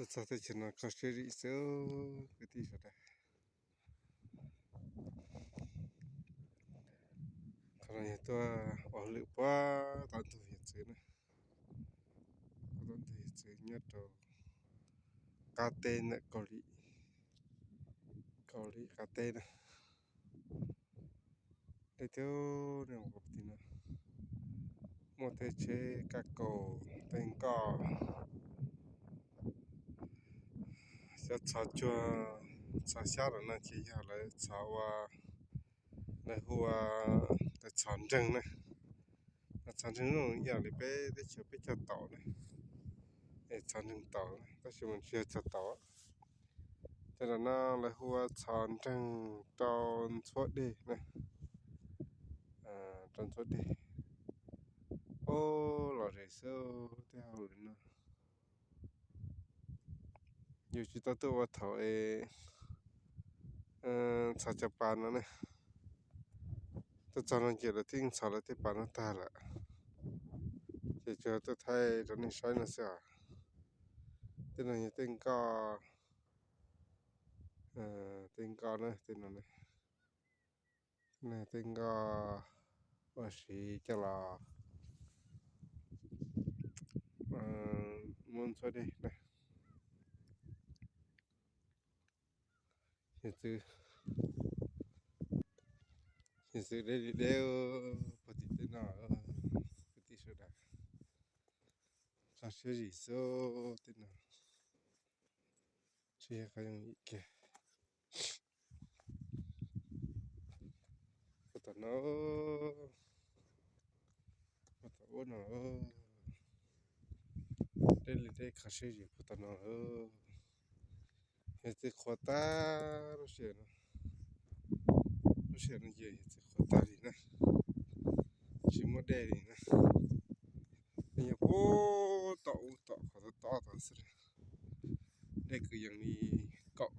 Tuaj txog teb chaws no kho siab zim xwb kwv tij sawv daws. Qhov no yog tuaj ua lwm puag tom ntug hiav txwv na. Puag tom ntug hiav txwv nyob rau qab teb ntawm Kaus Lim, Kaus Lim qab teb na. Dej tiag, nej ua ti no muaj tej tsheb kab kaus, tej nkoj, xyov txhos cuag txhos xyab los no ces yog lawv txhos ua, lawv hu ua lawv txhos nreeg na. Txhos nreeg zoo ib yam li peb teb chaws peb cog taum na, es txhos nreeg taum na, tab sis mas tsis yog cog taum. Cov no lawv hu ua txhos nreeg rau ntxhuab dej na, rau ntxhuab dej. Ub, lom zem xwb tej hauj lwm no. Yus tsis tau tuaj ua thaum es txhos cov pas no ne. Tuaj txog no ces lawv twb txhos lawv tej pas no tag lawm, ces tsuas tuaj thaij rau nej saib no xwb os. Tej no yog tej nkoj, tej nkoj na, tej no, tej nkoj ua siv coj los muab ntxhuab dej na. Hiav txwv, hiav txwv deb li deb puag tim tej no, kwv tij sawv daws. Kho siab zim xwb tej no, tsis yog qhov yooj yim kiag. Puag tom no, puag tom ub no, deb li deb kho siab zim puag tom no. Hiav txwv qhuav tag lub sij hawm no, lub sij hawm no ces hiav txwv qhuav tag li na, tsis muaj dej li na. Yog puag tom ub tom qhov tob tob tod xwb, dej kwv yees li kaum,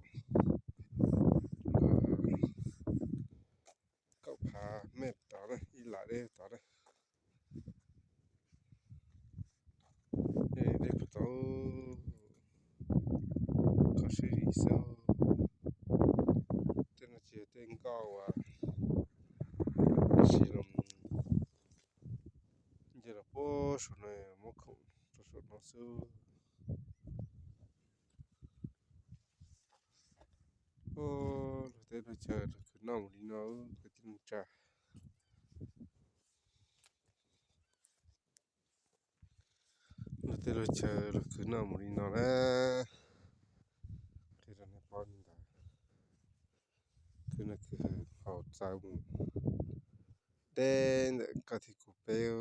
kaum phav mev tod na, ib lam dej tod na. Dej puag tod, kho siab zim xwb. Tej no tsis yog tej nkoj uas siv los nce los puag saum no, muab khoom rau saum no xwb. Luag tej luag chaw los khwv noj mus li no, kwv tij neej tsa. Luag tej luag chaw los khwv noj mus li no na. Qhia rau nej paub li ntawd, khwv noj khwv haus txawv mus deb ntawm koj thiab kuv peb.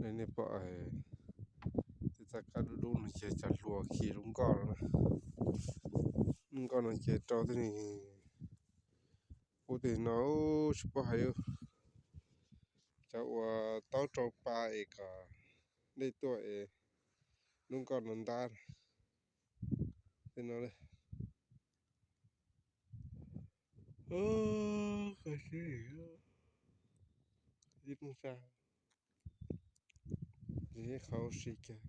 Nej pom tej txaj kab dub dub no ces cov hluas khi lub nkoj no na. Lub nkoj no ces rau tej ub tej no tsis paub hais, cov uas taub rau pa es kom dej tuaj es lub nkoj no ntab tej no. Ib hnub sa, qhov ua si kiag